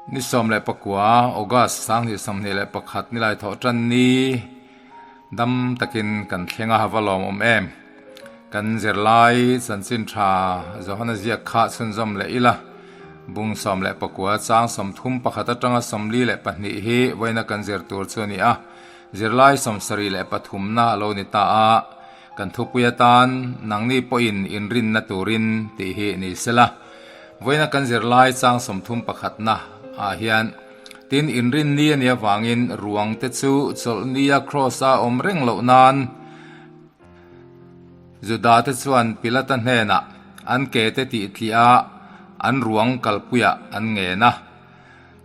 Ni 19 August 2021 nilai thawh tan ni dam takin kan thleng a va lawmawm em. Kan zirlai chanchin tha Johana ziak kha chhunzawm leh ila bung 19 chang 31 atanga 42 hi vawiina kan zir tur chu a ni a. Zirlai 73 na a lo ni ta a, kan thupui atan nangni pawhin inrinna turin tih hi ni sela. Vawiina kan zirlai chang 31 na ah hian tin inrinni a nih avangin ruang te chu chawlhnia cross a awm reng loh nan Juda te chuan Pilata hnenah an ke te tih tliah a an ruang kalpuiah an ngen a.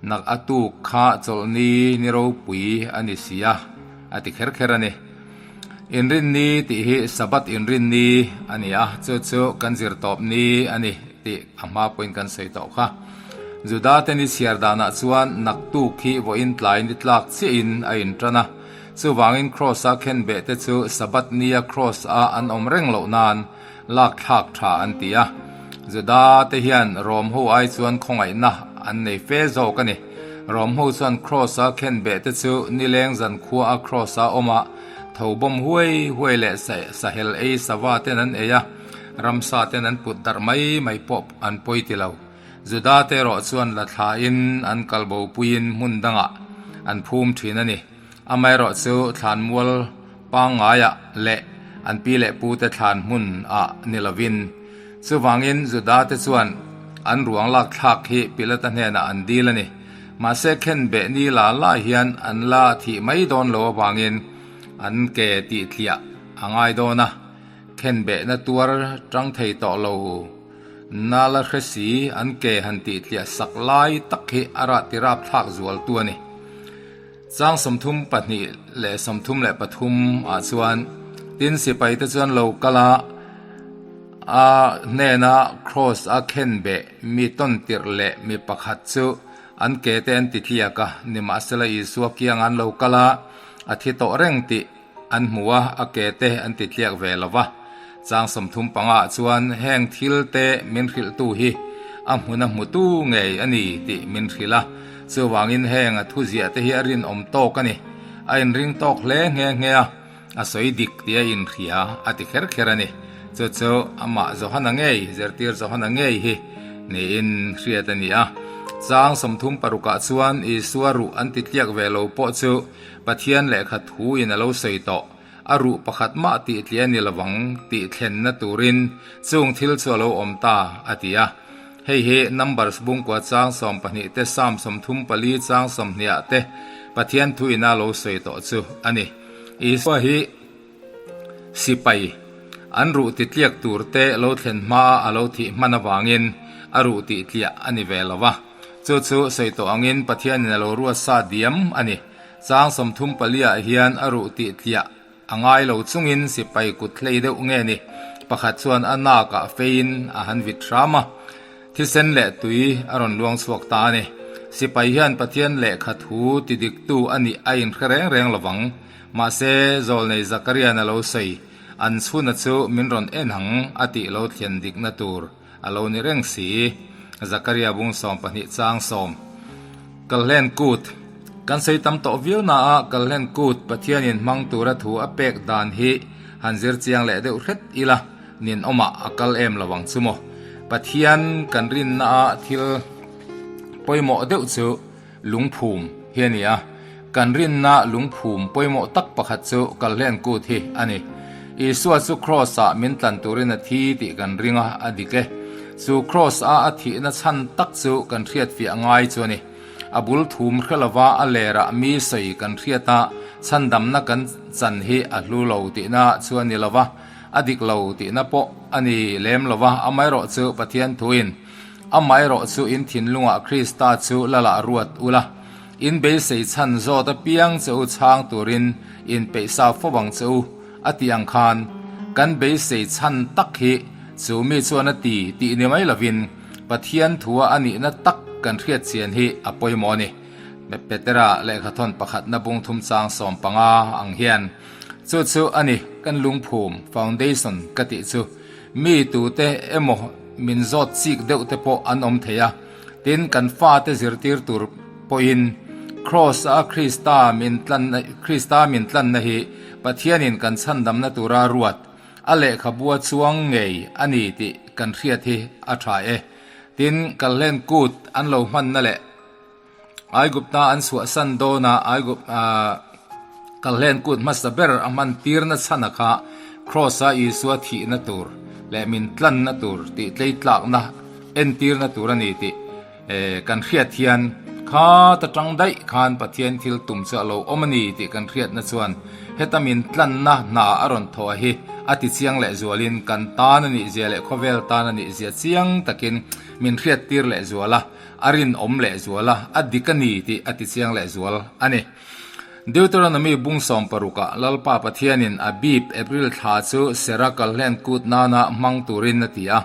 Nak a tuk kha chawlhni ni ropui a ni si a, a ti kher kher a ni. Inrinni tih hi Sabbath inrinni a ni a, chu chu kan zir tawp ni a ni tih a hma pawhin kan sawi tawh kha. Juda te ni chhiar danah chuan nak tuk hi vawiin tlai ni tlak chiahin a intan a, chuvangin Kraws-a khenbeh te chu Sabbath nia Kraws-a an awm reng loh nan lak thlak tha an ti a. Juda te hian Rom ho ai chuan khawngaihna an nei fe zawk a ni. Rom ho chuan Kraws a khenbeh te chu nileng zan khua a Kraws a awm a, tho bawm huai huai leh sahel ei sava ten an ei a, ramsa ten an put darh mai mai pawh an pawi ti lo. Juda te erawh chuan la thlain an kalbo puiin hmun dangah an phum thin a ni. Amaherawh chu thlanmual pangngaiah leh an pi leh pute thlan hmun ah ni lovin. Chuvangin Juda te chuan an ruang lak thlak hi Pilata hnenah an dil a ni. Mahse khenbeh ni la la hian an la thih mai dawn lo avangin an ke tih tliah a ngai dawn a, khenbehna tuar tang thei tawh lo nala hre si an ke han tih tliah sak lai tak hi a rah tirap thlak zual tu a ni. Chang 32 leh 33 ah chuan tin sipai te chuan lo kal a, a hnena kraws a khenbeh mi tawn tirh leh mi pakhat chu an ke te an ti tliak a, nimahsela Isua kiang an lo kal a, a thi tawh reng tih an hmu a, a ke te an ti tliak ve lo va. Chang 35 ah chuan heng thil te min hrilhtu hi a hmun a hmutu ngei a ni tih min hrilh a, chuvangin heng a thuziah te hi a rinawm tawk a ni. A inring tawk hle nghe nghe a, a sawi dik tih a inhria a ti kher kher a ni. Chu chu amah Johana ngei, zirtir Johana ngei hi niin hriat a ni a. Chang 36 ah chuan Isua ruh an ti tliak ve lo pawh chu Pathian lehkha thu in a lo sawi tawh. A ruh pakhat mah tih tliah a ni lovang tih thlenna turin chung thil chu a lo awm ta, a ti a. Hei hi Numbers bungkua chang 12 te Psalm 34 chang 20 ah te Pathian thu ina lo sawi tawh chu a ni. Isua hi sipai an ruh titliak tur te lo thlen hmaa a lo thih hman avangin a ruh tih tliah a ni ve lo va. Chu chu sawi tawh angin Pathianin a lo ruat sa diam a ni. Chang 34 ah hian a ruh tih tliah a ngai lo chungin sipai kut hlei deuh nge ni pakhat chuan a nakah feiin a han vit hram a, thisen leh tui a rawn luang chhuak ta a ni. Sipai hian Pathian lehkha thu ti diktu a nih a inhre reng reng lovang. Mahse, Zawlnei Zakarian a lo sawi, An chhuna chu min rawn en ang a tih lo thlen dikna tur a lo ni reng si. Zakaria bung 12 chang 10. Kalhlen kut, Kan sawi tam tawh viau na a Kalhlen kut Pathianin hmang tura thu a pek dan hi han zir chiang leh deuh hret ila ninawmah a kal em lo ang chu maw. Pathian kan rinna a thil pawimawh deuh chu lungphum hi a ni a, kan rinna lungphum pawimawh tak pakhat chu Kalhlen kut hi a ni. Isua chu Kraws ah min tlan turin a thi tih kan ring a, a dik e. Chu Kraws a a thihna chhan tak chu kan hriatfiah ngai chu a ni. A bul thum hre lova a lerah mi sawi kan hriat a, chhandamna kan chan hi a hlu lo tihna chu a ni lova, a dik lo tihna pawh a ni lem lova, amaherawh chu Pathian thuin Amaherawh chu in thinlungah Krista chu lalah ruat ula, in beisei chhan zawt apiang che u chhang turin in peihsa fo ang che u, a tih ang khan kan beisei chhan tak hi chu mi chuan a ti tih ni mai lovin Pathian thua a nihna tak kan hriat chian hi a pawimawh a ni. Petera lehkhathawn pakhatna bung thum chang 15 ang hian chu chu a ni kan lungphum, foundation, ka tih chu. Mi tute emaw min zawt chik deuh te pawh an awm thei a. Tin, kan fate zirtir tur pawhin Kraws-a Krista min tlanna Krista min tlanna hi Pathianin kan chhandamna tura ruat a lehkhabua chuang ngei a ni tih kan hriat hi a tha e. Tin, Kalhlen kut an lo hmanna leh Aigupta an chhuahsan dawna Aigup Kalhlen kut hmasa ber a hman tirna chhana kha Kraws-a Isua thihna tur leh min tlanna tur tih tleitlakna entirna tur a ni tih kan hriat hian kha ta tang daih khan Pathian thil tum chu a lo awm a ni tih kan hriatna chuan heta min tlanna hna a rawn thawh a hi a ti chiang leh zualin kan tan a nih zia leh khawvel tan a nih zia chiang takin min hriattir leh zual a. A rinawm lehzual a, a dik a ni tih a tichiang lehzual a ni. Deuteronomy bung sawmparukah Lalpa Pathianin a bip April thla chu Sera kalhlen kut nana hmang turin a ti a.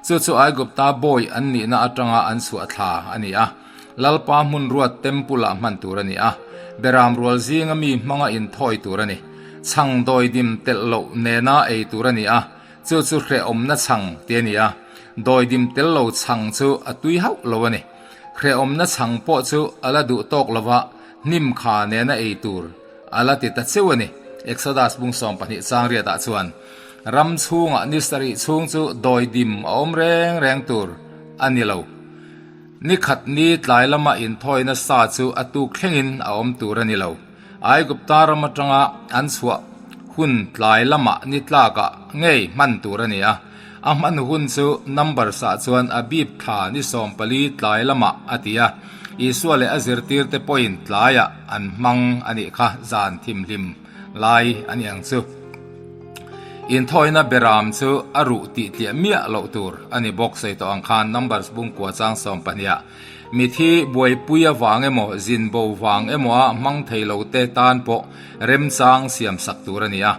Chu chu Aigupta bawi an nihna atanga an chhuah thla a ni a. Lalpa hmun ruat temple-ah hman tur a ni a. Beram rual zinga mi hmanga inthawi tur a ni. Chhang dawidim telh loh nena ei tur a ni a. Chu chu hrehawmna chhang ti a ni a, dawidim tel lo chhang chu a tui hauh lo a ni. Hrehawmna chhang pawh chu a la duh tawk lo va, hnim kha nena ei tur a la ti ta cheu a ni. Exodus bung 12 chang riatah chuan, Ram chhungah ni sarih chhung chu dawidim a awm reng reng tur a ni lo. Ni khat ni tlai lama inthawina sa chu a tuk thlengin a awm tur a ni lo. Aigupta ram atanga an chhuah hun tlai lamah ni tlakah ngei hman tur a ni a, a hman hun chu Numbers ah chuan a bip thla ni 14 tlai lamah a ti a, Isua leh a zirtirte pawhin tlaiah an hmang a nih kha zan thimhlim lai a ni ang chu. Inthawina beram chu a ruh tih tliah miah loh tur a ni bawk sawi tawh ang khan Numbers bungkua chang 12 ah Mithi buaipui avang emaw, zin bo vang emaw a hmang thei lo te tan pawh remchang siam sak tur a ni a.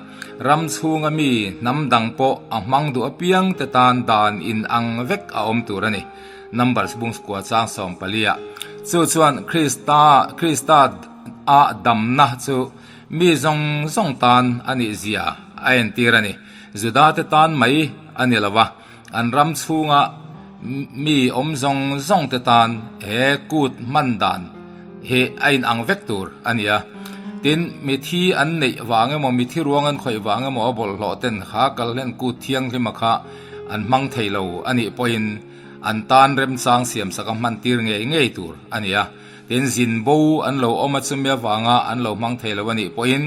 Ram chhunga mi hnam dang pawh a hmang duh apiang te tan dan in ang vek a awm tur a ni. Numbers bung kua chang 14 ah chu chuan Krista Krista a damna chu mi zawng zawng tan a nih zia a entir a ni. Juda te tan mai a ni lo va. An ram chhunga mi awm zawng zawng te tan he kut hman dan hi a inang vek tur a ni a. Tin, mithi an neih vang emaw, mithi ruang an khawih vang emaw a bawlhhlawh ten kha kalhlen kut thianghlima kha an hmang thei lo a nih pawhin an tan remchang siamsak a hman tir ngei ngei tur a ni a. Tin, zin bo an lo awm a chumi avanga an lo hmang thei lo a nih pawhin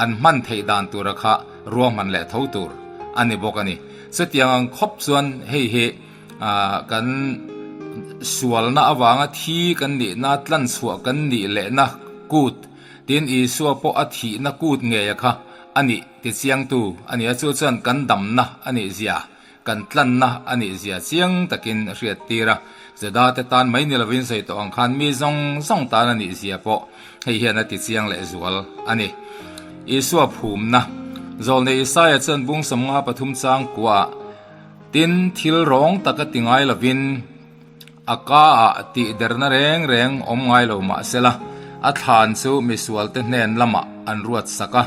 an hman theih dan tura kha ruahman leh tho tur a ni bawk a ni. Chutiang ang khawp chuan hei hi kan sualna avanga thi kan nihna, tlanchhuah kan nih lehna kut, tin Isua pawh a thihna kut ngei a kha a nih tichiangtu a ni a, chu chuan kan damna a nih zia, kan tlanna a nih zia chiang takin a hriattir a. Juda te tan mai ni lovin sawi tawh ang khan mi zawng zawng tan a nih zia pawh hei hian a tichiang lehzual a ni. Isua phumna, Zawlnei Isaia chuan bung 53 chang kuaah, Tin, thil rawng taka ti ngai lovin a kaah tihderna reng reng awm ngai lo mah sela, a thlan chu misualte hnen lamah an ruat sak a,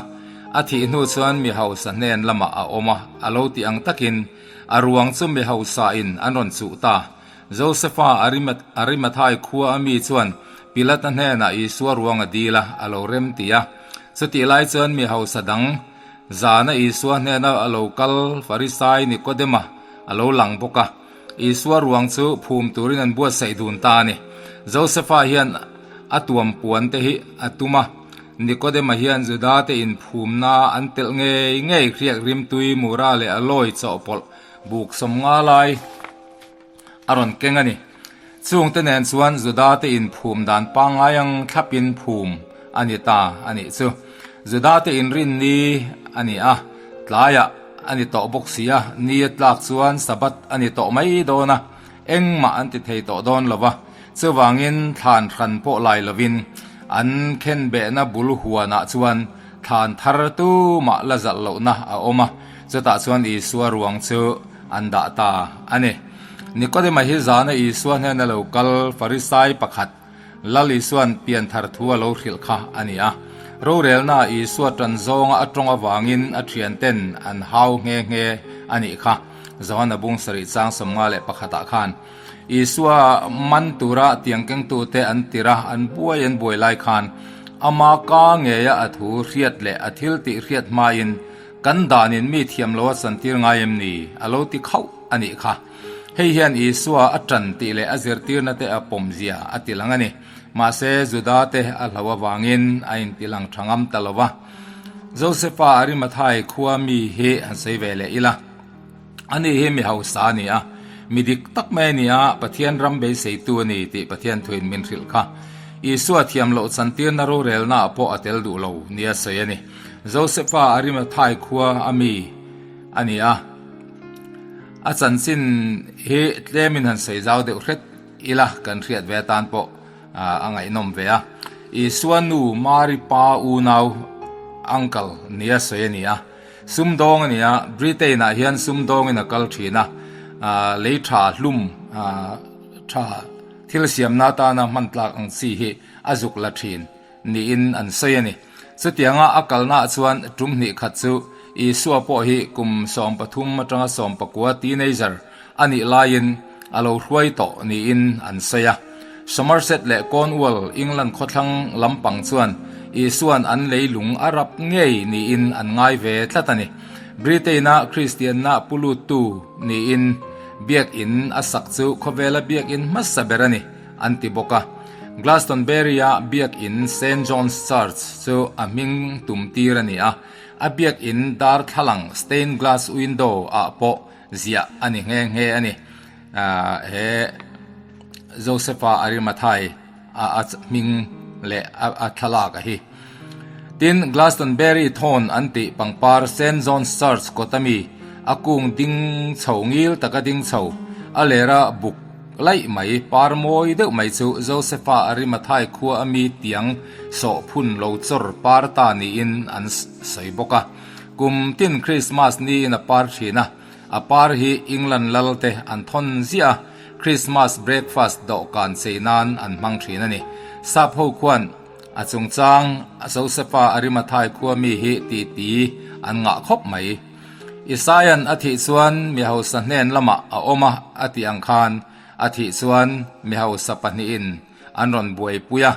a thih hnu chuan mi hausa hnen lamah a awm a, a lo ti ang takin a ruang chu mi hausain an rawn chuh ta. Josefa Arimathai khua a mi chuan Pilata hnenah Isua ruang a dil a, a lo rem ti a. Chutih lai chuan mi hausa dang zana Isua hnena a lo kal Farisai Nikodema a lo lang bawk a. Isua ruang chu phum turin an buatsaih dun ta a ni. Josefa hian a tuam puan te hi a tum a. Nikodema hian Juda te inphumna an telh ngei ngei hriak rimtui mura leh a lawi chawhpawlh buk 50 lai a rawn keng a ni. Chungte nen chuan Juda te inphum dan pangngai ang thlapin phum a ni ta a nih chu. Juda te inrin ni a ni a, tlaiah a ni tawh bawk si a, ni a tlak chuan Sabbath a ni tawh mai dawn a, engmah an ti thei tawh dawn lo va. Chuvangin thlan hran pawh lai lovin an khenbehna bul huanah chuan thlan thar tumah la zalh lohna a awm a, chutah chuan Isua ruang chu an dah ta a ni. Nikodema hi zana Isua hnena lo kal Farisai pakhat, Lal Isua'n pianthar thu a lo hrilh kha a ni a. Rorelnaah Isua tan zawnga a tawng avangin a thianten an hau nghe nghe a nih kha, Johana bung sarih chang 51 ah khan. Isua man tura tiang kengtute an tir a, an buai an buai lai khan ama ka ngeia a thu hriat leh a thil tih hriat hmain kan danin mi thiam lo a chantir ngai em ni? A lo ti khauh a nih kha. Hei hian Isua a tan tih leh a zirtirna te a pawmzia a ti lang a ni. Mahse, Juda te a hlo avangin a intilang tha ngam ta lo va. Josefa Arimathai khua mi hi han sawi ve leh ila. Ani hi mi hausa a ni a, mi dik tak mai a ni a, Pathian ram beiseitu a ni tih Pathian thuin min hrilh kha. Isua thiam loh chantirna rorelnaah pawh a tel duh lo nia sawi a ni. Josefa Arimathai khua a mi a ni a, a chanchin hi tlemin han sawi zau deuh hret ila kan hriat ve atan pawh a ngaihnawm ve a. Isua nu Mari pa unau uncle nia sawi a ni a. Sumdawng a ni a, Britain ah hian sumdawngin a kal thin a, lei tha hlum tha thil siamna atana hman tlak ang chi hi a zuk la thin niin an sawi a ni. Chutianga a kalnaah chuan tum hnih khat chu Isua pawh hi kum 13 atanga 19 teenager a nih laiin a lo hruai tawh niin an sawi a. Somerset leh Cornwall, England khawthlang lampang chuan Isua'n an leilung a rap ngei niin an ngai ve tlat a ni. Britain-a Kristianna pu luttu niin Biak In a sak chu khawvela Biak In hmasa ber a ni, an ti bawk a. Glastonbury-a Biak In Saint John's Church chu a hming tum tir a ni a, a Biak In darthlalang stained glass window ah pawh ziah a ni nghe nghe a ni. He Josepha Arimathai a hming leh a thlalak a hi. Tin, Glastonbury thawn an tih pangpar Saint John's Church kawta mi a kung ding chho ngil taka ding chho a lera buk laih mai par mawi deuh mai chu Josepha Arimathai khua a mi tiang sawh phun lo chawr par ta niin an sawi bawk a. Kum tin Christmas niin a par thin a. A par hi England lal te an thawn ziah a, Christmas breakfast dawhkan chei nan an hmang thin a ni. Sap ho khuan a chungchang Josefa Arimathai khua mi hi titi an ngah khawp mai. Isaia'n a thih chuan mi hausa hnen lamah a awm a a tih ang khan a thih chuan mi hausa pahnihin an rawn buaipui a,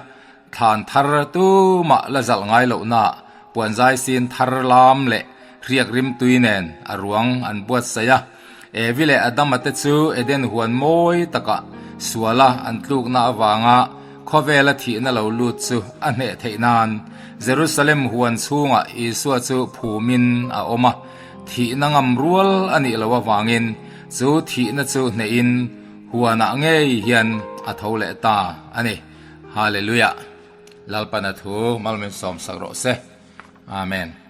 Thlan thar tumah la zalh ngai lohna puanzai sin thar lam leh hriak rimtui nen a ruang an buatsaih a. Evi leh Adama te chu Eden huan mawi takah suala an tlukna avanga khawvela thihna lo lut chu a hneh theih nan Jerusalem huan chhungah Isua chu phumin a awm a, thihna ngam rual a nih loh avangin chu thihna chu hnehin huanah ngei hian a tho leh ta a ni. Hallelujah! Lalpana thu malmin sawmsak rawh se. Amen.